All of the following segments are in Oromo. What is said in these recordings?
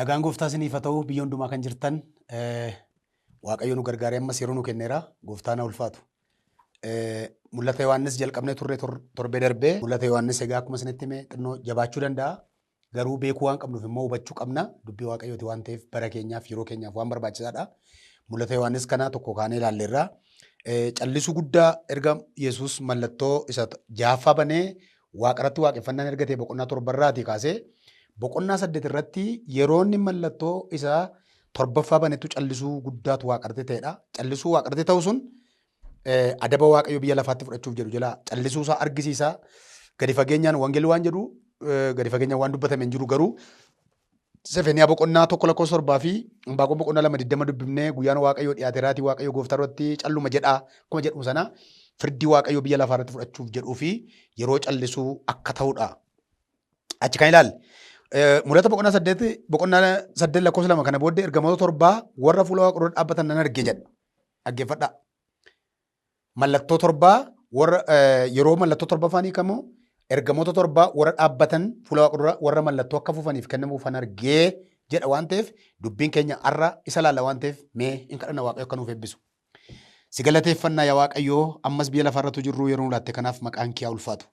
Nagaan gooftaa isiniif haa ta'u biyya hundumaa kan jirtan Waaqayyo nu gargaaree ammas yeroo nu kenneera gooftaan haa ulfaatu. Mul'ata Yohaannis jalqabnee turre torbee darbee mul'ata Yohaannis egaa akkuma isinitti hime xinnoo jabaachuu danda'a. Garuu beekuu waan qabnuuf immoo hubachuu qabna. Dubbii Waaqayyooti waan ta'eef bara keenyaaf yeroo keenyaaf waan barbaachisaadha. Mul'ata Yohaannis kana tokko kaanee ilaalleerra. Callisuu guddaa erga Yesuus mallattoo isa ja'affaa banee waaqarratti waaqeffannaan erga ta'e boqonnaa torbarraatii kaasee boqonnaa 8 irratti yeroo inni mallattoo isa torbaffaa banettu callisuu guddaatu waaqarratti ta'edha. Callisuu waaqarratti ta'u sun adaba Waaqayyo biyya lafaatti fudhachuuf jedhu jalaa callisuu isaa argisiisa. Gadi fageenyaan wangeelli waan jedhu gadi fageenyaan waan dubbatame hin jiru garuu Sefeniyaa boqonnaa 1 lakkoofsa 7 fi Anbaaqoom boqonnaa 2 20 dubbifnee guyyaan Waaqayyoo dhiyaateeraatii Waaqayyo gooftaa irratti calluma jedhaa akkuma jedhu sana firdii Waaqayyo biyya lafaa irratti fudhachuuf jedhuu fi yeroo callisuu akka ta'udha. Achi kan ilaalle. Mul'ata boqonnaa 8 boqonnaa 8 lakkoofsa 2 kana booddee ergamoota torbaa warra fuula Waaqa dura dhaabbatan nan arge jedha. Dhaggeeffadhaa. Mallattoo torbaa warra yeroo mallattoo torbaffaan hiikamu ergamoota torbaa warra dhaabbatan fuula Waaqa dura warra mallattoo akka fufaniif kennamuufan argee jedha waan ta'eef dubbiin keenya har'a isa laalla waan ta'eef mee in kadhanna Waaqayyo akka nuuf eebbisu. Si galateeffannaa yaa Waaqayyoo ammas biyya lafaarratu jirru yeroo nu laatte kanaaf maqaan kee haa ulfaatu.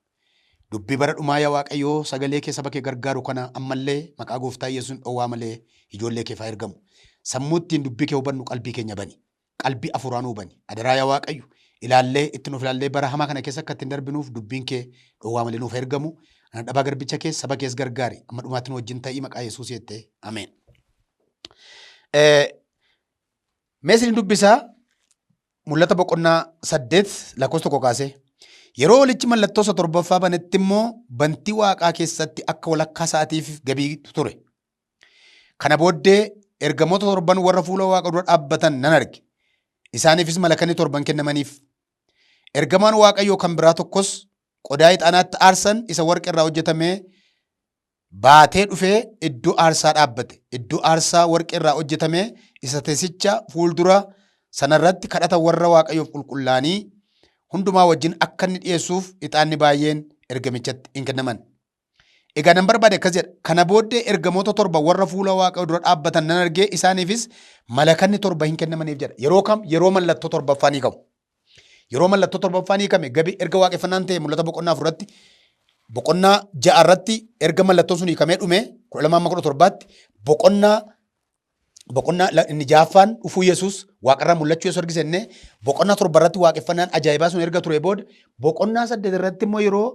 Dubbii bara dhumaa yaa Waaqayyoo sagalee kee saba kee gargaaru kana ammallee maqaa gooftaa Yesuusin dhowwaa malee ijoollee keef haa ergamu. Sammuu ittiin dubbii kee hubannu qalbii keenya bani. Qalbii afuuraa nuu bani. Adaraa yaa Waaqayyo ilaallee itti nuuf ilaallee bara hamaa kana keessa akka ittiin darbinuuf dubbiin kee dhowwaa malee nuuf haa ergamu. Ana dhabaa garbicha kee saba kees gargaari. Amma dhumaatti nu wajjin ta'ii maqaa Yesuus jettee. Ameen. Mee isin dubbisaa Mul'ata boqonnaa 8 lakkoofsa 1 kaasee. Yeroo holichi mallattoo isa torbaffaa banetti immoo bantii waaqaa keessatti akka walakkaa sa'aatiif gabiitu ture. Kana booddee ergamoota torban warra fuula waaqa dura dhaabbatan nan arge. Isaaniifis malakanni torban kennamaniif. Ergamaan Waaqayyoo kan biraa tokkos qodaa ixaanaatti aarsan isa warqee irraa hojjetame baatee dhufee iddoo aarsaa dhaabbate. Iddoo aarsaa warqee irraa hojjetame isa teessicha fuuldura sanarratti kadhata warra Waaqayyoof qulqullaa'anii hundumaa wajjin akka inni dhi'eessuuf ixaanni baay'een ergamichatti in kennaman. Egaa nan barbaade akkas jedha. Kana booddee ergamoota torba warra fuula Waaqayyoo dura dhaabbatan nan argee isaaniifis malakanni torba hin kennamaniif jedha. Yeroo kam? Yeroo mallattoo torbaffaa ni ka'u. Yeroo mallattoo torbaffaan hiikame gabi erga waaqeffannaan ta'e mul'ata boqonnaa afurratti boqonnaa ja'a irratti erga mallattoon sun hiikamee dhume 12 amma 17tti boqonnaa boqonnaa inni ja'affaan dhufuu Yesuus waaqarraa mul'achuu Yesuus argisiisne boqonnaa torba irratti waaqeffannaan ajaa'ibaa sun erga ture booda boqonnaa saddeet irratti immoo yeroo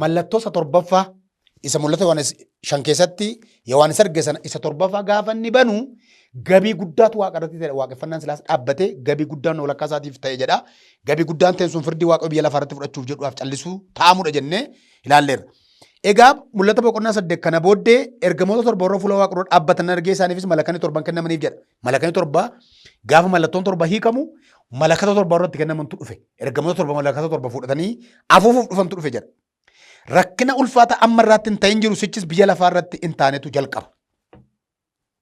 mallattoo isa torbaffaa isa mul'ata Yohaannis 5 keessatti Yohaannis arge sana isa torbaffaa gaafa inni banu gabii guddaatu waaqa irratti ta'e waaqeffannaan silaas dhaabbatee gabii guddaan walakkaa isaatiif ta'e jedha. Gabii guddaan ta'e sun firdii waaqayyo biyya lafaa irratti fudhachuuf jedhuudhaaf callisuu taa'amudha jennee ilaalleerra. Egaa mul'ata boqonnaa 8 kana booddee ergamoota torba warra fuula waaqa dura dhaabbatan argee isaaniifis malakanni torban kennamaniif jedha. Malakanni torba gaafa mallattoon torba hiikamu malakata torba warra itti kennamantu dhufe. Ergamoota torba malakata torba fudhatanii afuufuuf dhufantu dhufe jedha. Rakkina ulfaata amma irraatti hin ta'in jiru sichis biyya lafaa irratti hin taanetu jalqaba.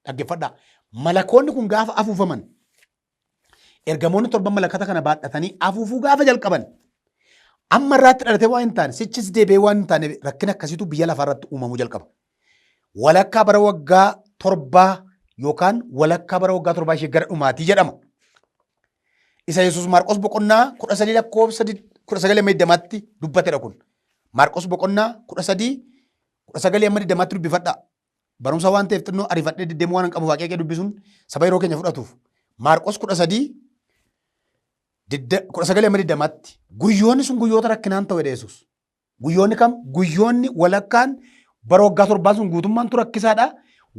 Dhaggeeffadhaa. Malakoonni kun gaafa afuufaman ergamoonni torban malakata kana baadhatanii afuufuu gaafa jalqaban amma irraatti dhalatee waan hin taane sichis deebi'ee waan hin taane rakkina akkasiitu biyya lafaa irratti uumamuu jalqaba. Walakkaa bara waggaa torbaa yookaan walakkaa bara waggaa torbaa ishee gara dhumaatii jedhama. Isa Yesuus Maarqos boqonnaa 13 lakkoofsa 19 amma 20tti dubbatedha kun. Maarqos boqonnaa 13 19 amma 20tti dubbifadhaa. Barumsa waan ta'eef xinnoo ariifadhee deddeemuu waan hin qabuuf akeekee dubbisuun saba yeroo keenya fudhatuuf. Maarqos 13 19 amma 20tti guyyoonni sun guyyoota rakkinaan ta'u jedhe Yesuus. Guyyoonni kam? Guyyoonni walakkaan bara waggaa torbaa sun guutummaan tu rakkisaadha.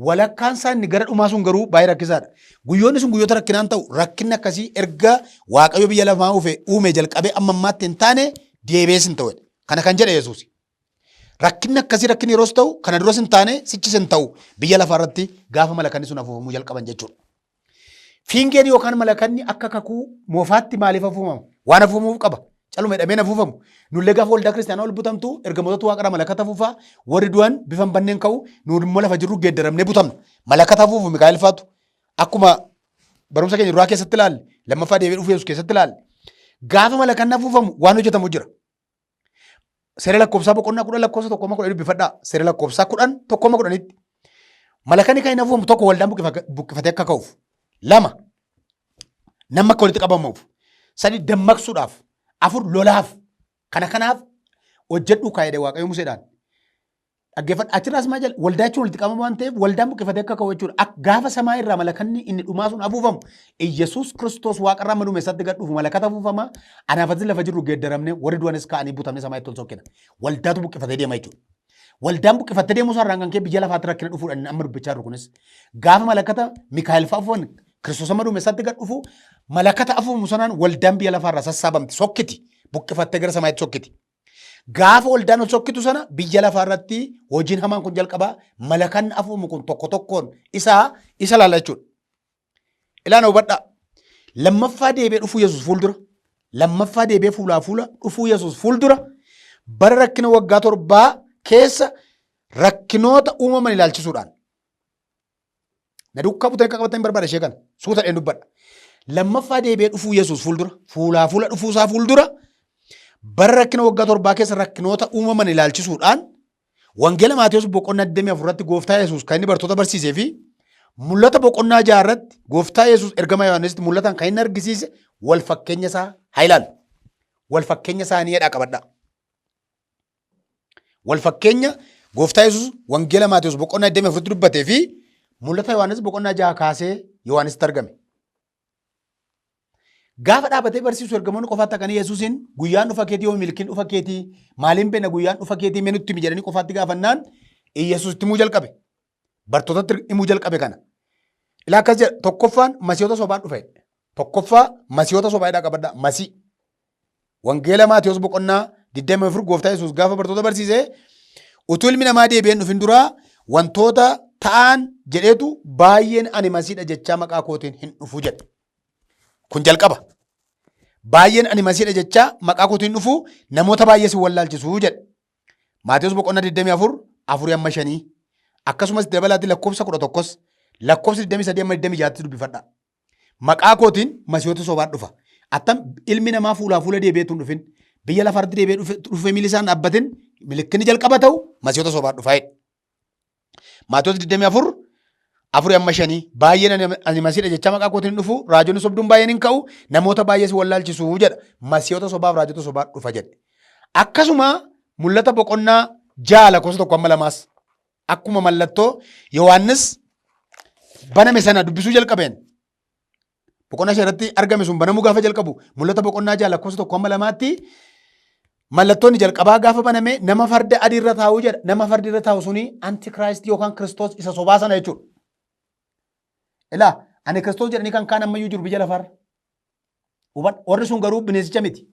Walakkaan isaa inni gara dhumaa sun garuu baay'ee rakkisaadha. Guyyoonni sun guyyoota rakkinaan ta'u rakkinni akkasii erga Waaqayyo biyya lafaa uufe uume jalqabee amma ammaatti hin taane deebi'ees hin ta'u. Kana kan jedhe Yesuus. Rakkinni akkasii rakkinni yeroos ta'u kana duras hin taane sichis hin ta'u biyya lafaa irratti gaafa malakanni sun afuufamuu jalqaban jechuudha. Fiingeen yookaan malakanni akka kakuu moofaatti maaliif afuufama? Waan afuufamuuf qaba. Caluma jedhamee hin afuufamu. Nullee gaafa waldaa kiristaanaa ol butamtu ergamootatu waaqarraa malakata afuufaa warri du'an bifa hin banneen ka'u nuun immoo lafa jirru geeddaramnee butamna. Malakata afuufu Mikaa'el faatu akkuma barumsa keenya duraa keessatti ilaalle lammaffaa deebi'ee dhufuu Yesuus keessatti ilaalle gaafa malakanni afuufamu waan hojjetamu jira. Seera lakkoofsaa boqonnaa 10 lakkoofsa 1 amma 10 dubbifadhaa. Seera lakkoofsaa 10 1 amma 10tti. Malakanni kan hin afuufamu tokko waldaan buqqifatee akka ka'uuf. Lama namni akka walitti qabamuuf. Sadi dammaqsuudhaaf. Afur lolaaf. Kana kanaaf hojjedhuu kaa'edha Waaqayyo Museedhaan. Dhaggeeffadhu achirraas maal jedha waldaa jechuun walitti qabama waan ta'eef waldaan buqqifatee akka ka'u jechuudha. Gaafa samaa irraa malakanni inni dhumaa sun afuufamu Iyyasuus Kiristoos waaqarraa amma duumessatti gad dhufu malakata afuufama anaaf atis lafa jirru geeddaramne warri du'anis ka'anii butamne samaa'itti ol sokkina. Waldaatu buqqifatee deema jechuudha. Waldaan buqqifattee deemuu isaarraan kan ka'e biyya lafaatti rakkina dhufuudha inni amma dubbachaa jiru kunis. Gaafa malakata Mikaa'el fa'a afuufan Kiristoos amma duumessatti gad dhufu malakata afuufamu sanaan waldaan biyya lafaarraa sassaabamti sokkiti buqqifattee gara samaa'itti sokkiti. Gaafa waldaan ol sokkitu sana biyya lafaa irratti hojiin hamaan kun jalqaba malakanni afuufamu kun tokko tokkoon isaa isa laala jechuudha. Ilaana hubadhaa. Lammaffaa deebi'ee dhufuu Yesuus fuuldura. Lammaffaa deebi'ee fuulaa fuula dhufuu Yesuus fuuldura. Bara rakkina waggaa torbaa keessa rakkinoota uumaman ilaalchisuudhaan. Na duukaa butanii akka qabatan barbaada ishee kana. Suuta dheen dubbadha. Lammaffaa deebi'ee dhufuu Yesuus fuuldura. Fuulaa fuula dhufuu isaa fuuldura. Bara rakkina waggaa torbaa keessa rakkinoota uumaman ilaalchisuudhaan Wangeela Maatewos boqonnaa 24 irratti gooftaa Yesuus kan inni bartoota barsiisee fi mul'ata boqonnaa 6 irratti gooftaa Yesuus ergama Yohaannisitti mul'atan kan inni argisiise wal fakkeenya isaa haa ilaallu. Wal fakkeenya isaanii jedhaa qabadhaa. Wal fakkeenya gooftaa Yesuus Wangeela Maatewos boqonnaa 24 tti dubbatee fi mul'ata Yohaannis boqonnaa 6 kaasee Yohaannisitti argame. Gaafa dhaabatee barsiisu ergamoonni qofaatti akkanii Yesuusiin guyyaan dhufa keetii yoo milkiin dhufa keetii maaliin beekna guyyaan dhufa keetii mee nutti himi jedhanii qofaatti gaafannaan Yesuus itti himuu jalqabe. Bartootatti himuu jalqabe kana. Ilaa akkas jedha tokkoffaan masiihota sobaan dhufe. Tokkoffaa masiihota sobaa jedhaa qabadhaa masii. Wangeela Maatewos boqonnaa 24 gooftaa Yesuus gaafa bartoota barsiise utuu ilmi namaa deebi'ee hin dhufin duraa wantoota ta'an jedheetu baay'een ani masiidha jechaa maqaa kootiin hin dhufu jedhe. Kun jalqaba. Baay'een ani masiidha jechaa maqaa kootiin hin dhufu namoota baay'ee si wallaalchisu jedhe. Maatewos boqonnaa 24 afurii amma shanii akkasumas dabalaatti lakkoofsa 11s lakkoofsa 23 amma 26tti dubbifadha. Maqaa kootiin masiihota sobaan dhufa. Attam ilmi namaa fuulaa fuula deebi'ee tun dhufin biyya lafaarratti deebi'ee dhufe miilli isaan dhaabbatin milikkini jalqaba ta'u masiihota sobaan dhufa jedhe. Maatewos 24 afurii amma shanii baay'een ani masiidha jecha maqaa kootiin dhufu raajonni sobduun baay'een hin ka'u namoota baay'ees wallaalchisu jedha masiihota sobaaf raajota sobaa dhufa jedhe. Akkasuma mul'ata boqonnaa 6 lakkoofsa 1 amma lamaas akkuma mallattoo Yohaannis baname sana dubbisuu jalqabeen boqonnaa shan irratti argame sun banamuu gaafa jalqabu mul'ata boqonnaa 6 lakkoofsa 1 amma lamaatti mallattoonni jalqabaa gaafa baname nama farda adii irra taa'u jedha. Nama fardi irra taa'u suni antikiraayistii yookaan Kiristoos isa sobaa sana jechuudha. Ilaa ani Kiristoos jedhanii kan kaan ammayyuu jiru biyya lafaarra. Hubadhu. Warri sun garuu bineensicha miti.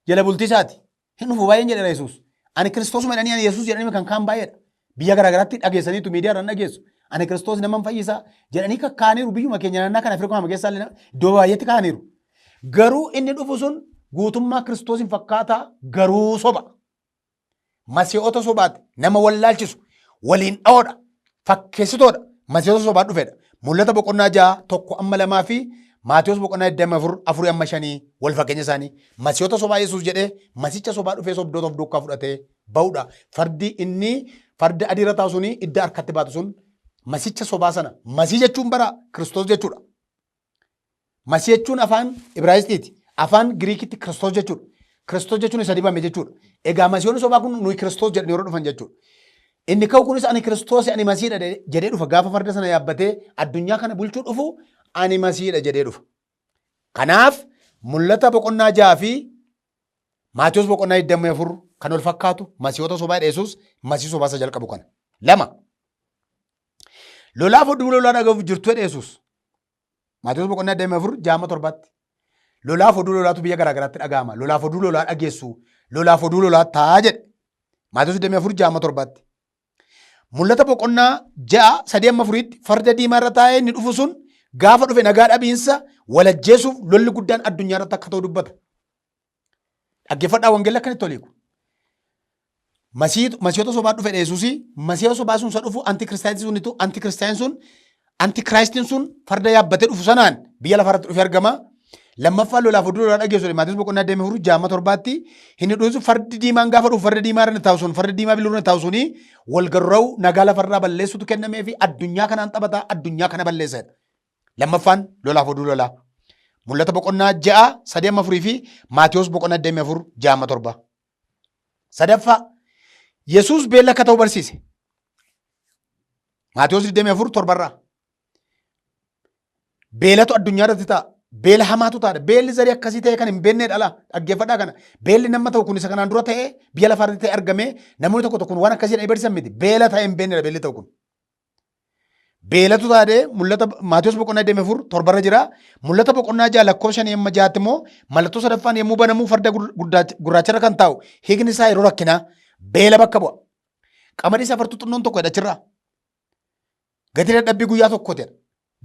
Jala bultii isaati. Hin dhufu baay'een jedheera Yesuus. Ani Kiristoosuma jedhanii ani Yesuus jedhanii kan kaan baay'eedha. Biyya garaagaraatti dhageessaniitu miidiyaa irraan dhageessu. Ani Kiristoos nama hin fayyisaa jedhanii kakkaaniiru biyyuma keenya naannaa kana Afrikaa keessaa illee iddoo baay'eetti kaa'aniiru. Garuu inni dhufu sun guutummaa Kiristoos hin fakkaataa garuu soba. Masiihota sobaati. Nama wallaalchisu. Waliin dha'oodha. Fakkeessitoodha. Masiihota sobaan dhufedha. Mul'ata boqonnaa 6 1 amma 2 fi Maatewos boqonnaa 24 4 amma 5 wal fakkeenya isaanii. Masiihota sobaa Yesuus jedhee masicha sobaa dhufee sobdoota of duukaa fudhatee ba'udha. Fardi inni farda adii irra taa'u suni idda harkatti baatu sun masicha sobaa sana. Masii jechuun bara Kiristoos jechuudha. Masii jechuun afaan Ibraayisxiiti. Afaan Giriikitti Kiristoos jechuudha. Kiristoos jechuun isa dibame jechuudha. Egaa masiihonni sobaa kun nuyi Kiristoos jedhanii yeroo dhufan jechuudha. Inni ka'u kunis ani Kiristoos ani masiidha jedhee dhufa. Gaafa farda sana yaabbatee addunyaa kana bulchuu dhufu ani masiidha jedhee dhufa. Kanaaf mul'ata boqonnaa 6 fi Maatewos boqonnaa 24 kan wal fakkaatu masiihota sobaa Yesuus masii sobaa isa jalqabu kana. Lama. Lolaaf oduu lolaa dhaga'uuf jirtu jedhe Yesuus. Maatewos boqonnaa 24 6 7tti. Lolaaf oduu lolaatu biyya garaa garaatti dhaga'ama. Lolaaf oduu lolaa dhageessu. Lolaaf oduu lolaa ta'a jedhe. Maatewos 24 6 7tti. Mul'ata boqonnaa 6 3 amma 4tti farda diimaa irra taa'ee inni dhufu sun gaafa dhufe nagaa dhabiinsa walajjeesuuf lolli guddaan addunyaa irratti akka ta'u dubbata. Dhaggeeffadhaa wangeelli akka inni toliiku. Masiihota sobaa dhufe Yesuusii masiihota sobaa sun isa dhufu antikiristaayinii sunitu antikiristaayin sun antikiraayistiin sun farda yaabbatee dhufu sanaan biyya lafaarratti dhufee argama. Lammaffaa lolaaf oduu lolaa dhageessu jedhe Maatiyoos boqonnaa 24 6 7tti inni dhufu fardi diimaan gaafa dhufu farda diimaa irra taa'u sun farda diimaa biluu irra taa'u suni wal garra'u nagaa lafarraa balleessutu kennamee fi addunyaa kanaan taphataa addunyaa kana balleessa jedha. Lammaffaan lolaaf oduu lolaa. Mul'ata boqonnaa 6 3 amma 4 fi Maatiyoos boqonnaa 24 6 amma 7. Sadaffaa Yesuus beela akka ta'u barsiise. Maatiyoos 24 torbarraa. Beelatu addunyaa irratti ta'a. Beela hamaatu ta'a. Beelli zarii akkasii ta'e kan hin beekne dhala. Dhaggeeffadhaa kana. Beelli nama ta'u kun isa kanaan dura ta'e biyya lafaa irratti ta'e argame namoonni tokko tokko waan akkasii jedhanii barsiisan miti. Beela ta'e hin beeknedha beelli ta'u kun. Beelatu taatee mul'ata Maatiyus boqonnaa 24 torbarra jira. Mul'ata boqonnaa 6 lakkoofsa 5 amma 6tti immoo mallattoo sadaffaan yommuu banamu farda gurraacharra kan taa'u hiikni isaa yeroo rakkinaa beela bakka bu'a. Qamadii safartuu xinnoon tokko jedha achirraa. Gatii dadhabbii guyyaa tokkooti jedha.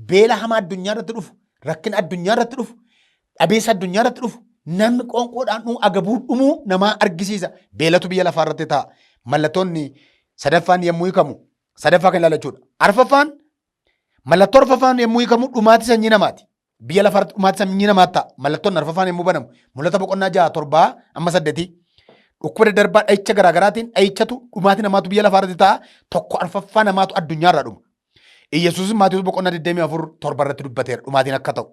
Beela hamaa addunyaa irratti dhufu, rakkina addunyaa irratti dhufu, dhabeessa addunyaa irratti dhufu, namni qoonqoodhaan dhumu agabuu dhumuu namaa argisiisa. Beelatu biyya lafaa irratti ta'a. Mallattoonni sadaffaan yommuu hiikamu sadaffaa kan ilaalachuudha. Arfaffaan mallattoo arfaffaan yommuu hiikamu dhumaatii sanyii namaati. Biyya lafaa irratti dhumaatii sanyii namaatti ta'a. Mallattoon arfaffaan yommuu banamu mul'ata boqonnaa 6 7 amma 8 dhukkuba daddarbaa dhahicha garaagaraatiin dhahichatu dhumaatii namaatu biyya lafaa irratti ta'a. Tokko arfaffaa namaatu addunyaa irraa dhuma. Iyyasuusis Maatiyus boqonnaa 24 torba irratti dubbateera dhumaatiin akka ta'u.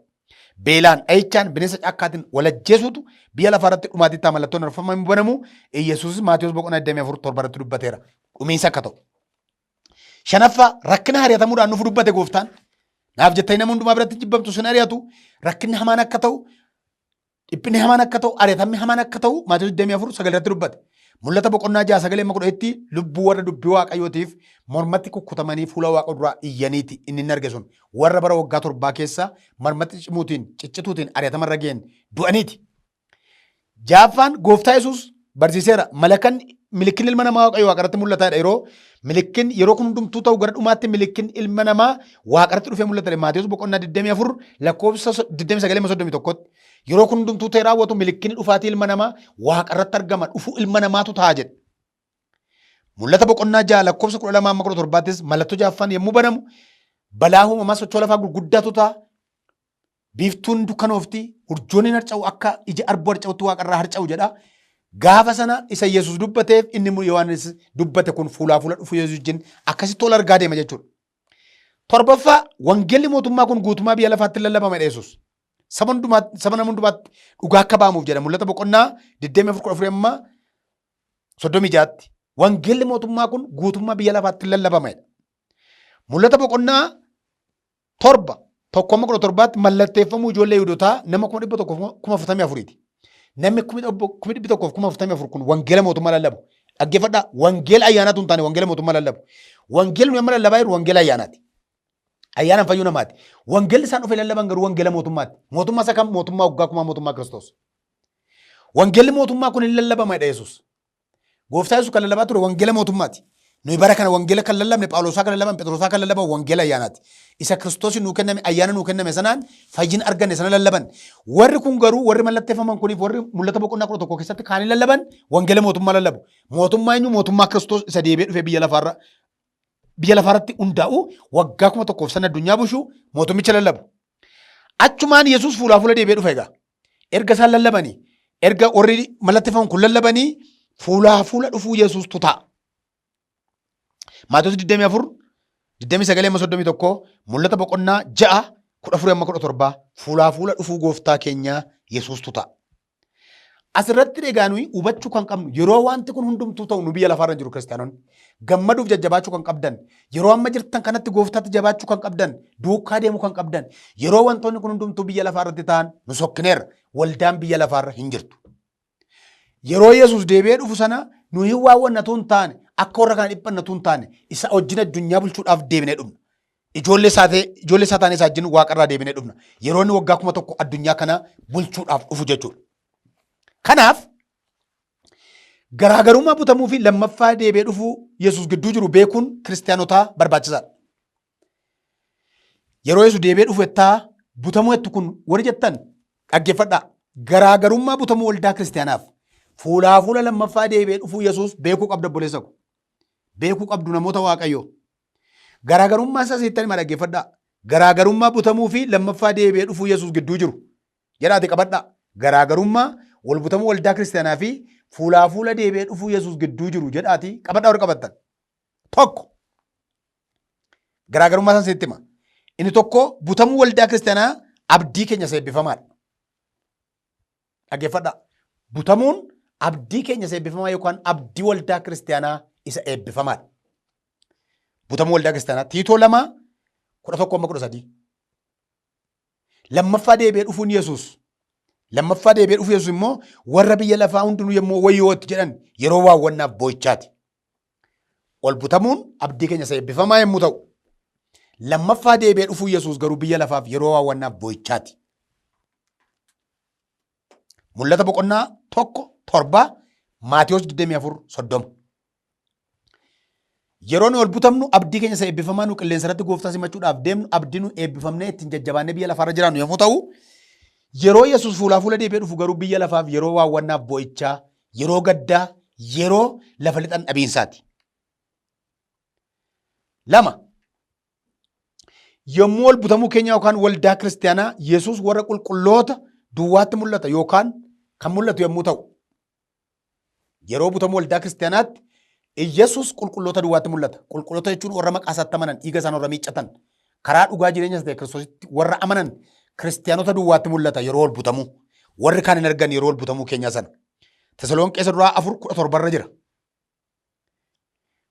Beelaan, dhahichaan, bineensa caakkaatiin walajjeesuutu biyya lafaa irratti dhumaatii ta'a mallattoon arfaffaan yommuu banamu Iyyasuusis Maatiyus boqonnaa 24 torba irratti dubbateera dhumiinsa akka ta'u. Shanaffaa rakkina ari'atamuudhaan nuuf dubbate gooftaan. Naaf jettanii nama hundumaa biratti jibbamtu sin ari'atu. Rakkinni hamaan akka ta'u, dhiphinni hamaan akka ta'u, ari'atamni hamaan akka ta'u Maatewos 24 sagal irratti dubbate. Mul'ata boqonnaa 6 sagalee amma 10tti lubbuu warra dubbii Waaqayyootiif mormatti kukkutamanii fuula Waaqa duraa iyyaniiti inni inni arge sun warra bara waggaa torbaa keessa mormatti cimuutiin ciccituutiin ari'atama irra ga'een du'aniiti. Jaaffaan gooftaa Yesuus barsiiseera. Malakan milikkin ilma namaa Waaqayyo waaqarratti mul'ataadha. Yeroo milikkin yeroo kun hundumtuu ta'u gara dhumaatti milikkin ilma namaa waaqarratti dhufee mul'ata. Maatewos boqonnaa 24 lakkoofsa 29 31tti. Yeroo kun hundumtuu ta'e raawwatu milikkinni dhufaatii ilma namaa waaqarratti argama. Dhufuu ilma namaatu ta'a jedhe. Mul'ata boqonnaa 6 lakkoofsa 12 amma 17ttis mallattoo jaaffaan yommuu banamu balaa uumamaa socho'aa lafaa gurguddaatu ta'a. Biiftuun dukkanoofti, urjoonni hin harca'u akka ija arbuu harca'utti waaqarraa harca'u jedha. Gaafa sana isa Yesuus dubbateef inni Yohaannis dubbate kun fuulaa fuula dhufu Yesuus wajjin akkasitti ol argaa deema jechuudha. Torbaffaa wangeelli mootummaa kun guutummaa biyya lafaatti lallabama jedha Yesuus. Saba hundumaatti saba nama hundumaatti dhugaa akka ba'amuuf jedha mul'ata boqonnaa 24 14 amma 36tti. Wangeelli mootummaa kun guutummaa biyya lafaatti lallabama jedha. Mul'ata boqonnaa 7, 1 amma 17tti mallatteeffamuu ijoollee Yihudotaa nama 144,000ti. Namni 144,000 kun wangeela mootummaa lallabu. Dhaggeeffadhaa, wangeela ayyaanaatu hin taane wangeela mootummaa lallabu. Wangeelli nuyi amma lallabaa jirru wangeela ayyaanaati. Ayyaanaan fayyuu namaati. Wangeelli isaan dhufee lallaban garuu wangeela mootummaati. Mootummaa isa kam? Mootummaa waggaa kumaa mootummaa Kiristoos. Wangeelli mootummaa kun hin lallabama jedha Yesuus. Gooftaa Yesuus kan lallabaa ture wangeela mootummaati. Nuyi bara kana wangeela kan lallabne Phaawulosaa kan lallaban Phexrosaa kan lallaban wangeela ayyaanaati. Isa Kiristoos nuu kenname ayyaana nuu kenname sanaan fayyina arganne sana lallaban. Warri kun garuu warri mallatteeffaman kuniif warri mul'ata boqonnaa 11 keessatti kaanii lallaban wangeela mootummaa lallabu. Mootummaa eenyu mootummaa Kiristoos isa deebi'ee dhufee biyya lafaarra biyya lafaarratti hundaa'u waggaa 1000 sana addunyaa bushu mootummicha lallabu. Achumaan Yesuus fuulaa fuula deebi'ee dhufa egaa. Erga isaan lallabanii, erga warri mallatteeffaman kun lallabanii fuulaa fuula dhufuu Yesuustu ta'a. Maatewos 24, 29 amma 31, mul'ata boqonnaa 6, 14 amma 17 fuulaa fuula dhufuu gooftaa keenyaa Yesuustu ta'a. Asirratti egaa nuyi hubachuu kan qabnu yeroo wanti kun hundumtuu ta'u nu biyya lafaarra jiru kiristaanonni gammaduuf jajjabaachuu kan qabdan yeroo amma jirtan kanatti gooftaatti jabaachuu kan qabdan duukaa deemuu kan qabdan yeroo wantoonni kun hundumtuu biyya lafaarratti ta'an nu sokkineerra waldaan biyya lafaarra hin jirtu. Yeroo Yesuus deebi'ee dhufu sana nu hin waawwannatu hin taane akka warra kana dhiphannatu hin taane isa wajjin addunyaa bulchuudhaaf deebinee dhufna. Ijoollee isaa ta'e ijoollee isaa taanee isaa wajjin waaqarraa deebinee dhufna. Yeroo inni waggaa 1000 addunyaa kana bulchuudhaaf dhufu jechuudha. Kanaaf garaagarummaa butamuu fi lammaffaa deebi'ee dhufuu Yesuus gidduu jiru beekuun kiristaanotaa barbaachisaadha. Yeroo Yesuus deebi'ee dhufu ettaa butamuu ettu kun warri jettan dhaggeeffadhaa. Garaagarummaa butamuu waldaa kiristaanaaf fuulaa fuula lammaffaa deebi'ee dhufuu Yesuus beekuu qabda obboleessa ko. Beekuu qabdu namoota Waaqayyoo. Garaagarummaa isaa siittan hima dhaggeeffadhaa. Garaagarummaa butamuu fi lammaffaa deebi'ee dhufuu Yesuus gidduu jiru. Jedhaati qabadhaa. Garaagarummaa ol butamuu waldaa kiristaanaa fi fuulaa fuula deebi'ee dhufuu Yesuus gidduu jiru jedhaati qabadhaa warri qabattan. Tokko garaagarummaa isaan sitti hima. Inni tokko butamuu waldaa kiristaanaa abdii keenya isa eebbifamaadha. Dhaggeeffadhaa. Butamuun abdii keenya isa eebbifamaa yookaan abdii waldaa kiristaanaa isa eebbifamaadha. Butamuu waldaa kiristaanaa Tiitoo 2:11-13. Lammaffaa deebi'ee dhufuun Yesuus. Lammaffaa deebi'ee dhufuu Yesuus immoo warra biyya lafaa hundinuu yommuu wayyootti jedhan yeroo waawwannaaf boo'ichaati. Ol butamuun abdii keenya isa eebbifamaa yommuu ta'u, lammaffaa deebi'ee dhufuu Yesuus garuu biyya lafaaf yeroo waawwannaaf boo'ichaati. Mul'ata boqonnaa 1:7, Maatiyos 24:30. Yeroo nu ol butamnu abdii keenya isa eebbifamaa nu qilleensa irratti gooftaa simachuudhaaf deemnu abdii nu eebbifamnee ittiin jajjabaannee biyya lafaarra jiraannu yommuu ta'u, yeroo Yesuus fuulaa fuula deebi'ee dhufu garuu biyya lafaaf yeroo waawwannaaf boo'ichaa, yeroo gaddaa, yeroo lafa lixan dhabiinsaati. 2. Yommuu ol butamuu keenya yookaan waldaa kiristaanaa Yesuus warra qulqulloota duwwaatti mul'ata yookaan kan mul'atu yommuu ta'u, Yeroo butamuu waldaa kiristaanaatti Iyyasuus qulqulloota duwwaatti mul'ata. Qulqulloota jechuun warra maqaa isaatti amanan, dhiiga isaan warra miiccatan, karaa dhugaa jireenya isa ta'e Kiristoositti warra amanan kiristaanota duwwaatti mul'ata yeroo ol butamuu. Warri kaan hin argan yeroo ol butamuu keenyaa sana. Tesalonqee isa duraa 4:17 irra jira.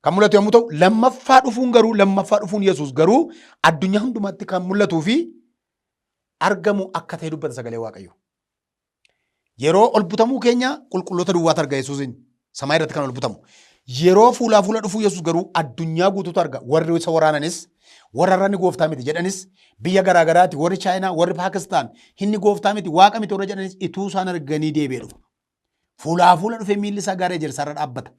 Kan mul'atu yommuu ta'u, lammaffaa dhufuun garuu lammaffaa dhufuun Yesuus garuu addunyaa hundumaatti kan mul'atuu fi argamu akka ta'e dubbata sagalee Waaqayyoo. Yeroo ol butamuu keenya qulqulloota duwwaatu arga Yesuusin samaa irratti kan ol butamu. Yeroo fuulaa fuula dhufuu Yesuus garuu addunyaa guutuutu arga. Warri isa waraananis warra irra inni gooftaa miti jedhanis biyya garaa garaati warri Chaayinaa warri Paakistaan inni gooftaa miti waaqa miti warra jedhanis ituu isaan arganii deebi'ee dhufa. Fuulaa fuula dhufee miilli isaa gaara ejersaa irra dhaabbata.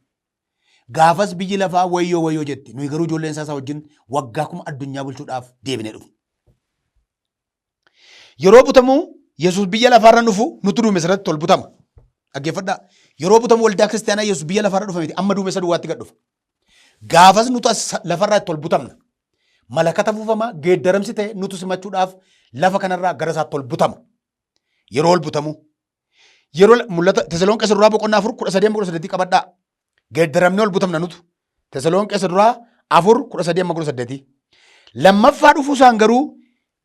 Gaafas biyyi lafaa wayyoo wayyoo jetti. Nuyi garuu ijoolleen isaa isa wajjin waggaa 1000 addunyaa bulchuudhaaf deebinee dhufna. Yeroo butamu Yesuus biyya lafaarra dhufu nutu duumessa irratti ol butama. Dhaggeeffadhaa. Yeroo butamu waldaa kiristaanaa Yesuus biyya lafaarra dhufa miti amma duumessa duwwaatti gad dhufa. Gaafas nutu as lafarraa itti ol butamna. Malakata fuufama geeddaramsi ta'e nutu simachuudhaaf lafa kanarraa gara isaatti ol butama. Yeroo ol butamu. Yeroo mul'ata Tesalonqee isa duraa boqonnaa 4:13-18 qabadhaa. Geeddaramnee ol butamna nutu. Tesalonqee isa duraa 4:13-18. Lammaffaa dhufuu isaan garuu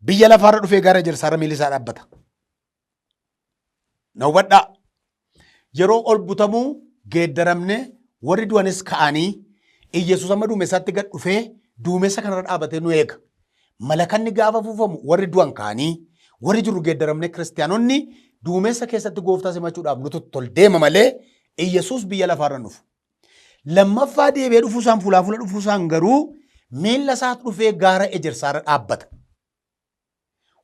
biyya lafaarra dhufee gaara ejersaarra miilli isaa dhaabbata. Na hubadhaa. Yeroo ol butamuu geeddaramne warri du'anis ka'anii Iyyasuus amma duumessaatti gad dhufee duumessa kanarra dhaabatee nu eega. Malakanni gaafa afuufamu warri du'an ka'anii warri jirru geeddaramne kiristiyaanonni duumessa keessatti gooftaa simachuudhaaf nutu tol deema malee Iyyasuus biyya lafaarra hin dhufu. Lammaffaa deebi'ee dhufuu isaan fuulaa fuula dhufuu isaan garuu miilla isaatu dhufee gaara ejersaarra dhaabbata.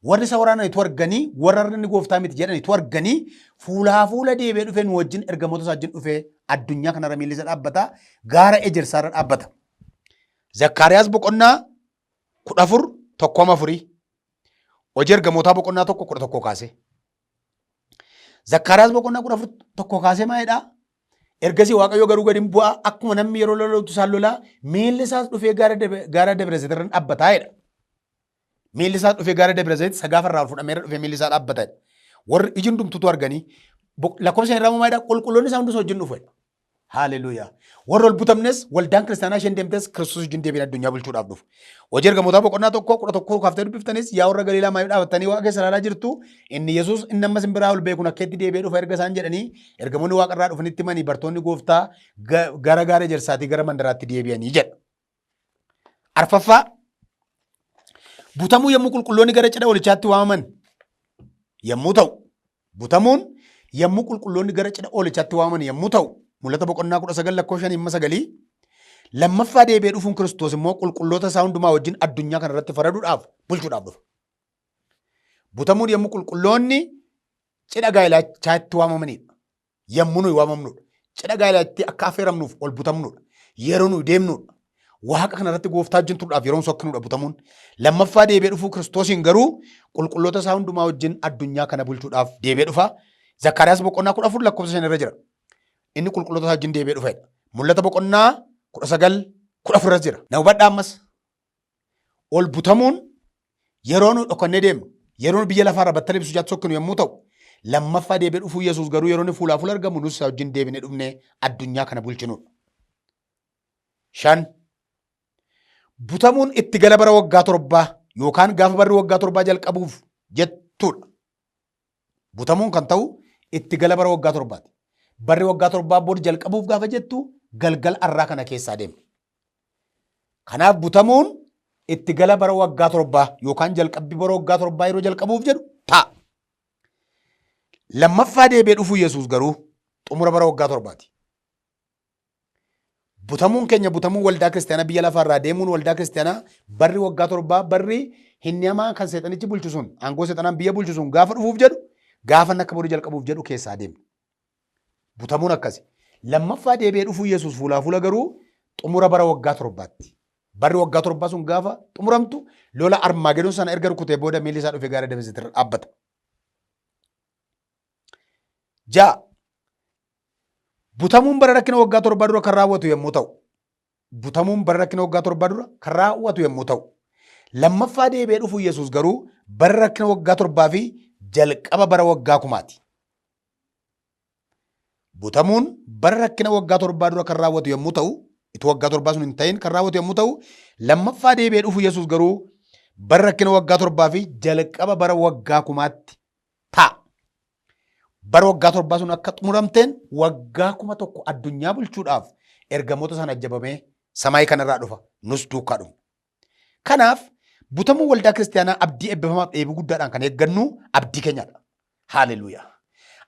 Warri isa waraanan itu arganii warra inni gooftaa miti jedhan itu arganii fuulaa fuula deebi'ee dhufee nu wajjin ergamoota isaa wajjin dhufee addunyaa kanarra miilli isa dhaabbata gaara ejersaarra dhaabbata. Zakkaariyaas boqonnaa 14:1-4. Hojii ergamootaa boqonnaa 1:11 kaasee. Zakkaariyaas boqonnaa 14:1 kaasee maalidhaa? Ergasii Waaqayyo garuu gadi hin bu'aa akkuma namni yeroo lolutti isaan lolaa miilli isaas dhufee gaara Dabra Zayit irra dhaabbataa jedha. Miilli isaas dhufee gaara Dabra Zayit isa gaafa irraa ol fudhamee irra dhufee miilli isaa dhaabbata jedha. Warri iji hundumtuutu arganii lakkoofsa irraa maalidhaa? Qulqulloonni isaa hundis wajjin dhufu jedha. Haaleluuyaa. Warra ol butamnes waldaan kiristaanaa isheen deemtes Kiristoos wajjin deebiin addunyaa bulchuudhaaf dhufu. Hojii ergamootaa boqonnaa 1:11 kaaftee dubbiftanis yaa warra Galiilaa maaliif dhaabattanii waaqa keessa ilaalaa jirtu inni Yesuus inni amma isin biraa ol beekun akka itti deebi'ee dhufa erga isaan jedhanii ergamoonni waaqa irraa dhufanitti himanii bartoonni gooftaa gara gaara ejersaatii gara mandaraatti deebi'anii jedha. Arfaffaa butamuu yommuu qulqulloonni gara cidha holichaatti waamaman yommuu ta'u butamuun yommuu qulqulloonni gara cidha holichaatti waamaman yommuu ta'u mul'ata boqonnaa 19 lakkoofsa 5 hamma 9 lammaffaa deebi'ee dhufuun Kiristoos immoo qulqulloota isaa hundumaa wajjin addunyaa kana irratti faraduudhaaf bulchuudhaaf dhufa. Butamuun yommuu qulqulloonni cidha gaa'ilachaatti waamamanidha. Yommuu nuyi waamamnudha. Cidha gaa'ilaatti akka affeeramnuuf ol butamnudha. Yeroo nuyi deemnudha. Waaqa kana irratti gooftaa wajjin turuudhaaf yeroon sokkinudha butamuun. Lammaffaa deebi'ee dhufuu Kiristoosiin garuu qulqulloota isaa hundumaa wajjin addunyaa kana bulchuudhaaf deebi'ee dhufa. Zakkaariyaas boqonnaa 14 lakkoofsa 5 irra jira. Inni qulqulloota isaa wajjin deebi'ee dhufa. Mul'ata boqonnaa 19 14 irra jira. Na hubadhaa ammas. Ol butamuun yeroo nu dhokannee deemnu, yeroo nu biyya lafaarra battala ibsu jaatti sokkinu yommuu ta'u, Lammaffaa deebi'ee dhufuu Yesuus garuu yeroo inni fuulaa fuula argamu nus isaa wajjin deebinee dhufnee addunyaa kana bulchinudha. 5. Butamuun itti gala bara waggaa torbaa yookaan gaafa barri waggaa torbaa jalqabuuf jettudha. Butamuun kan ta'u itti gala bara waggaa torbaati. Barri waggaa torbaa booda jalqabuuf gaafa jettu galgala arraa kana keessaa deemne. Kanaaf butamuun itti gala bara waggaa torbaa yookaan jalqabbii bara waggaa torbaa yeroo jalqabuuf jedhu ta'a. Lammaffaa deebi'ee dhufuu Yesuus garuu xumura bara waggaa torbaati. Butamuun keenya butamuu waldaa kiristaanaa biyya lafaa irraa deemuun waldaa kiristaanaa barri waggaa torbaa barri hinni hamaa kan seexanichi bulchu sun aangoo seexanaan biyya bulchu sun gaafa dhufuuf jedhu gaafa inni akka boru jalqabuuf jedhu keessaa deemna. Butamuun akkasi. Lammaffaa deebi'ee dhufuu Yesuus fuulaa fuula garuu xumura bara waggaa torbaatti. Barri waggaa torbaa sun gaafa xumuramtu lola Armaagedoon sana erga rukutee booda miilli isaa dhufee gaara Dabra irra dhaabbata. 6. Butamuun bara rakkina waggaa torbaa dura kan raawwatu yommuu ta'u, butamuun bara rakkina waggaa torbaa dura kan raawwatu yommuu ta'u, lammaffaa deebi'ee dhufuu Yesuus garuu bara rakkina waggaa torbaa fi jalqaba bara waggaa kumaati. Butamuun bara rakkina waggaa torbaa dura kan raawwatu yommuu ta'u, ituu waggaa torbaa sun hin ta'in kan raawwatu yommuu ta'u, lammaffaa deebi'ee dhufuu Yesuus garuu bara rakkina waggaa torbaa fi jalqaba bara waggaa kumaatti ta'a. Bara waggaa torbaa sun akka xumuramteen waggaa 1000 addunyaa bulchuudhaaf ergamoota sana ajjabamee samaayii kanarraa dhufa. Nus duukaa dhufna. Kanaaf butamuu waldaa kiristaanaa abdii eebbifamaaf dheebuu guddaadhaan kan eeggannu abdii keenyadha. Haaleluuyaa.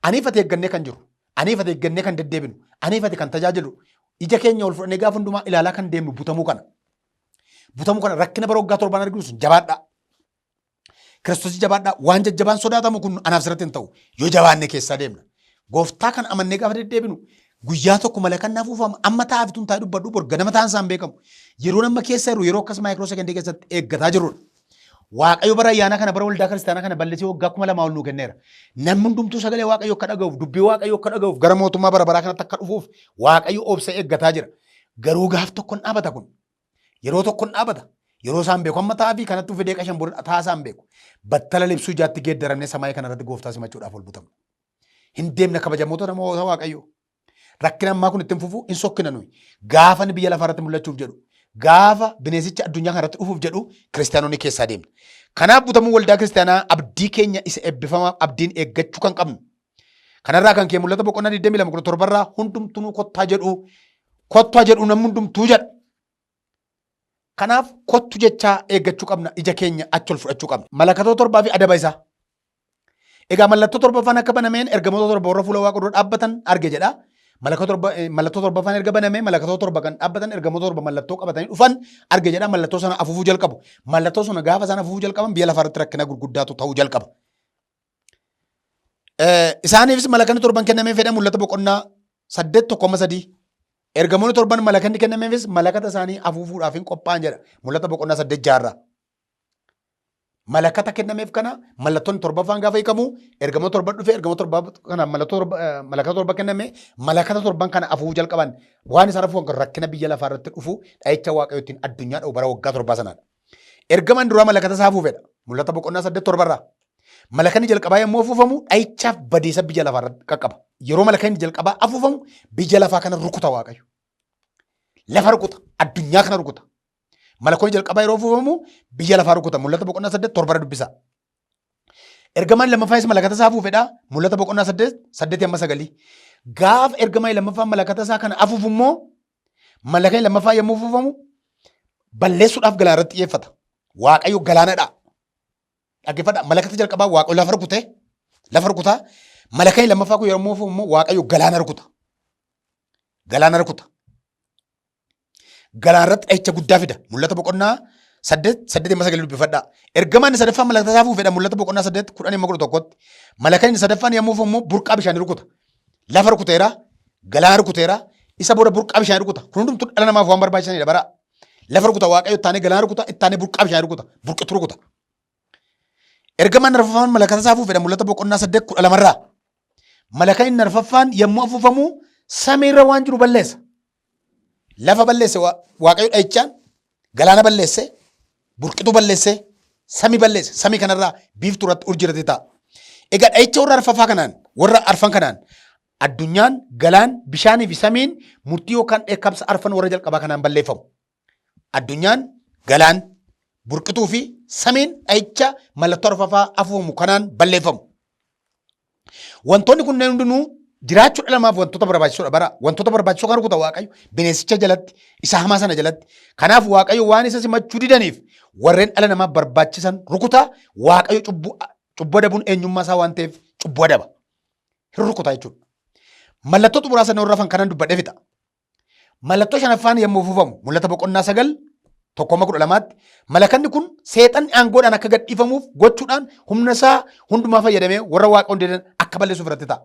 Aniif ati eeggannee kan jiru, aniif ati eeggannee kan deddeebinu, aniif ati kan tajaajilu, ija keenya ol fudhannee gaafa hundumaa ilaalaa kan deemnu butamuu kana. Butamuu kana rakkina bara waggaa torbaan arginu sun jabaadhaa. Kiristoos jabaadhaa. Waan jajjabaan sodaatamu kun anaaf sirratti hin ta'u. Yoo jabaanne keessaa deemna. Gooftaa kan amannee gaafa deddeebinu guyyaa tokko malakan naaf uufama. Amma taa'aaf tun taa'ee dubbadhu bor ganama ta'an isaan beekamu. Yeroo nama keessa jiru yeroo akkas maayikiroo sekendii keessatti eeggataa jirrudha. Waaqayyo bara ayyaanaa kana bara waldaa kiristaanaa kana bal'isee waggaa 2000 ol nuu kenneera. Namni hundumtuu sagalee Waaqayyo akka dhaga'uuf dubbii Waaqayyo akka dhaga'uuf gara mootummaa bara baraa kanatti akka dhufuuf Waaqayyo obsa eeggataa jira. Garuu gaaf tokko hin dhaabata kun. Yeroo tokko hin dhaabata. Yeroo isaan beeku amma ta'aa fi kanatti fidee qashan booda ta'aa isaan beeku. Battala libsuu ijaatti geeddaramnee samaayii kana irratti gooftaa simachuudhaaf ol butamna. Hin deemna kabajamoota namoota Waaqayyoo. Rakkina ammaa kun ittiin fufu hin sokkina nuyi. Gaafa inni biyya lafaa irratti mul'achuuf jedhu, gaafa bineensichi addunyaa kana irratti dhufuuf jedhu kiristaanonni keessaa deemna. Kanaaf butamuu waldaa kiristaanaa abdii keenya isa eebbifamaaf abdiin eeggachuu kan qabnu. Kanarraa kan kee mul'ata boqonnaa 22 17 irraa hundumtunuu kottaa jedhu kottaa jedhu namni hundumtuu jedha. Kanaaf kottu jechaa eeggachuu qabna ija keenya achi ol fudhachuu qabna. Malakatoo torbaa fi adaba isaa. Egaa mallattoo torbaffaan akka banameen ergamoota torba warra fuula waaqa dura dhaabbatan arge jedha. Mallattoo torbaffaan erga banamee malakatoo torba kan dhaabbatan ergamoota torba mallattoo qabatanii dhufan arge jedha. Mallattoo sana afuufuu jalqabu. Mallattoo sana gaafa isaan afuufuu jalqaban biyya lafaa irratti rakkina gurguddaatu ta'uu jalqaba. Isaaniifis malakanni torban kennamee fedha mul'ata boqonnaa 8 1 amma 3. Ergamoonni torban malakanni kennameefis malakata isaanii afuufuudhaaf hin qophaa'an jedha. Mul'ata boqonnaa 8 jaarraa. Malakata kennameef kana mallattoon torbaffaan gaafa hiikamu ergamoota torban dhufe ergamoota torba kana mallattoo torba malakata torba kenname malakata torban kana afuufuu jalqaban waan isaan afuufan kan rakkina biyya lafaa irratti dhufu dha'icha waaqayyo ittiin addunyaa dha'u bara waggaa torbaa sanaadha. Ergamaan duraa malakata isaa afuufedha. Mul'ata boqonnaa 8 torbarraa. Malakanni jalqabaa yommuu afuufamu dha'ichaaf badiisa biyya lafaa irratti qaqqaba. Yeroo malakanni jalqabaa afuufamu biyya lafaa kana rukuta Waaqayyo. Lafa rukuta, addunyaa kana rukuta. Malakoonni jalqabaa yeroo afuufamu biyya lafaa rukuta. Mul'ata boqonnaa 8 torbarra dubbisa. Ergamaan lammaffaanis malakata isaa afuufedha. Mul'ata boqonnaa 8 8 amma 9. Gaafa ergamaan lammaffaan malakata isaa kana afuufu immoo malakanni lammaffaa yommuu afuufamu balleessuudhaaf galaana irratti xiyyeeffata. Waaqayyo galaanadha. Dhaggeeffadhaa. Malakata jalqabaa Waaqayyo lafa rukute. Lafa rukutaa. Malakanni lammaffaa kun yommuu afuufamu immoo Waaqayyo galaana rukuta. Galaana rukuta. Galaana irratti dhahicha guddaa fida. Mul'ata boqonnaa 8 8 amma 9 dubbifadhaa. Ergamaan inni sadaffaan malakata isaa afuufedha. Mul'ata boqonnaa 8 10 amma 11tti. Malakanni inni sadaffaan yommuu afuufamu immoo burqaa bishaanii rukuta. Lafa rukuteera. Galaana rukuteera. Isa booda burqaa bishaanii rukuta. Kun hundumtuu dhala namaaf waan barbaachisanidha bara. Lafa rukuta Waaqayyo ittaanee galaana rukuta ittaanee burqaa bishaanii rukuta. Burqitu rukuta. Ergamaan arfaffaan malakata isaa afuufedha mul'ata boqonnaa 8 12 irraa. Malakan inni arfaffaan yommuu afuufamu samiirra waan jiru balleessa. Lafa balleesse Waaqayyo dhahichaan galaana balleesse burqituu balleesse samii balleesse samii kanarraa biiftuu irratti urjii irratti ta'a. Egaa dha'icha warra arfaffaa kanaan warra arfan kanaan addunyaan, galaan, bishaanii fi samiin murtii yookaan dheekkamsa arfan warra jalqabaa kanaan balleeffamu. Addunyaan, galaan, burqituu fi samiin dha'icha mallattoo arfaffaa afuufamu kanaan balleeffamu. Wantoonni kunneen hundinuu jiraachuu dhala namaaf wantoota barbaachisoodha bara wantoota barbaachisoo kan rukuta Waaqayyo bineensicha jalatti isa hamaa sana jalatti. Kanaaf Waaqayyo waan isa simachuu didaniif warreen dhala namaaf barbaachisan rukuta. Waaqayyo cubbuu cubbuu adabuun eenyummaa isaa waan ta'eef cubbuu adaba. Hin rukuta jechuudha. Mallattoo xumuraa sana warra hafan kanan dubbadhee fixa. Mallattoo shanaffaan yommuu afuufamu mul'ata boqonnaa 9 1 12tti malakanni kun seexanni aangoodhaan akka gadhiifamuuf gochuudhaan humna isaa hundumaa fayyadamee warra waaqa hundeedan akka balleessuuf irratti ta'a.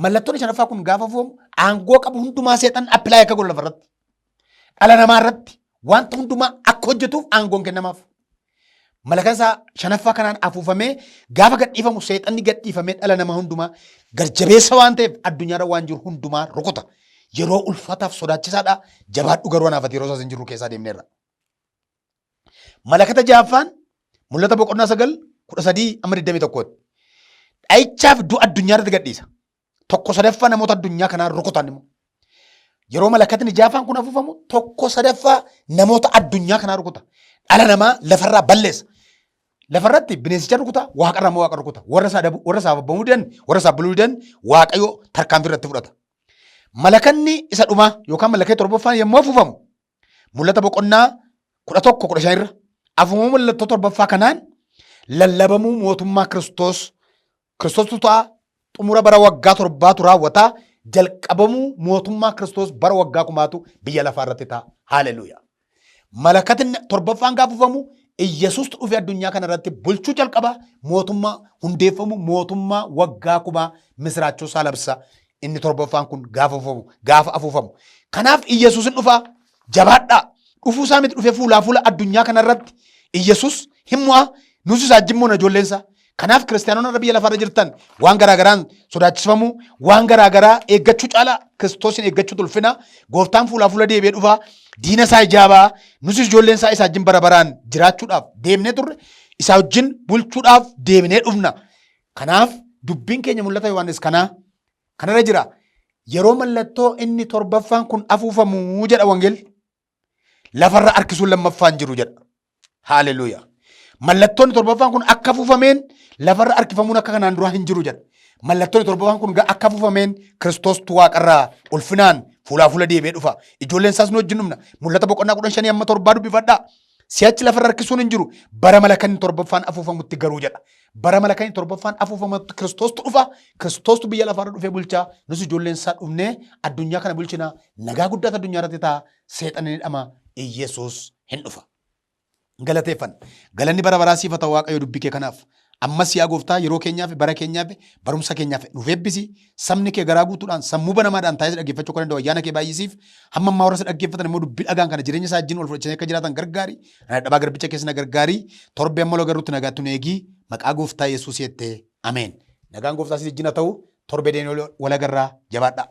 Mallattoon shanaffaa kun gaafa afuufamu aangoo qabu hundumaa seexanni appilaay akka godhu lafarratti dhala namaa irratti wanta hundumaa akka hojjetuuf aangoon kennamaaf. Malakan isaa shanaffaa kanaan afuufamee gaafa gadhiifamu seexanni gadhiifamee dhala namaa hundumaa garjabeessa waan ta'eef addunyaarra waan jiru hundumaa rukuta. Yeroo ulfaataaf sodaachisaadha. Jabaadhu garuu anaaf ati yeroo isaas hin jirru keessaa deemneerra. Malakata ja'affaan mul'ata boqonnaa 9 13 amma 21tti. Dha'ichaaf du'a addunyaa irratti gadhiisa. Tokko sadaffaa namoota addunyaa kanaa rukutan immoo. Yeroo malakatni jaafaan kun afuufamu tokko sadaffaa namoota addunyaa kanaa rukuta. Dhala namaa lafarraa balleessa. Lafarratti bineensicha rukuta, waaqarraa immoo waaqa rukuta. Warra isaa adabu, warra isaaf abbamuu didan, warra isaaf buluu didan Waaqayyo tarkaanfii irratti fudhata. Malakanni isa dhumaa yookaan malakee torbaffaan yommuu afuufamu Mul'ata boqonnaa 11 15 irra afuufamuu mallattoo torbaffaa kanaan lallabamuu mootummaa Kiristoos Kiristoostu ta'a xumura bara waggaa torbaatu raawwata jalqabamuu mootummaa Kiristoos bara waggaa kumaatu biyya lafaa irratti ta'a. Haaleluuyaa. Malakatni torbaffaan gaafa afuufamu Iyyasuustu dhufee addunyaa kana irratti bulchuu jalqaba mootummaa hundeeffamu mootummaa waggaa kumaa misiraachoo isaa labsa inni torbaffaan kun gaafa afuufamu gaafa afuufamu. Kanaaf Iyyasuus hin dhufaa jabaadhaa dhufuu isaa miti dhufee fuulaa fuula addunyaa kana irratti Iyyasuus hin mo'a nus isaa wajjin moona ijoolleen isaa. Kanaaf kiristaanonni irra biyya lafaarra jirtan waan garaa garaan sodaachisfamuu waan garaa garaa eeggachuu caalaa Kiristoosin eeggachuutu ulfina. Gooftaan fuulaa fuula deebi'ee dhufa. Diina isaa ijaabaa. Nus ijoolleen isaa isaa wajjin bara baraan jiraachuudhaaf deemnee turre isaa wajjin bulchuudhaaf deemnee dhufna. Kanaaf dubbiin keenya mul'ata Yohaannis kanaa kanarra jira. Yeroo mallattoo inni torbaffaan kun afuufamu jedha wangeelli. Lafarra harkisuun lammaffaan jiru jedha. Haaleluuyaa. Mallattoon torbaffaan kun akka afuufameen lafarra harkifamuun akka kanaan duraa hin jiru jedha. Mallattoon torbaffaan kun akka afuufameen Kiristoostu waaqarraa ulfinaan fuulaa fuula deebi'ee dhufa. Ijoolleen isaas nu wajjin dhumna. Mul'ata boqonnaa 15 amma torbaa dubbifadhaa. Si'achi lafarra harkisuun hin jiru. Bara malakanni torbaffaan afuufamutti garuu jedha. Bara malakanni torbaffaan afuufamutti Kiristoostu dhufa. Kiristoostu biyya lafaarra dhufee bulchaa. Nus ijoolleen isaa dhufnee addunyaa kana bulchina. Nagaa guddaatu addunyaa irratti ta'a. Seexanni ni dhama. Iyyasuus hin dhufa. Galateeffanna. Galanni bara baraa siif haa ta'u Waaqayyo dubbii kee kanaaf. Ammas yaa gooftaa yeroo keenyaaf bara keenyaaf barumsa keenyaaf nuuf eebbisi. Sabni kee garaa guutuudhaan sammuu banamaadhaan taa'ee si dhaggeeffachuu akka danda'u ayyaana kee baay'isiif. Hamma ammaa warra si dhaggeeffatan immoo dubbii dhagaan kana jireenya isaa wajjin wal fudhachisanii akka jiraatan gargaari. Ana dadhabaa garbicha keessa na gargaari. Torbee amma wal agarrutti nagaatti nu eegi. Maqaa gooftaa Yesuus jettee. Ameen. Nagaan gooftaa si wajjin haa ta'u. Torbee deemnee wal agarraa jabaadhaa.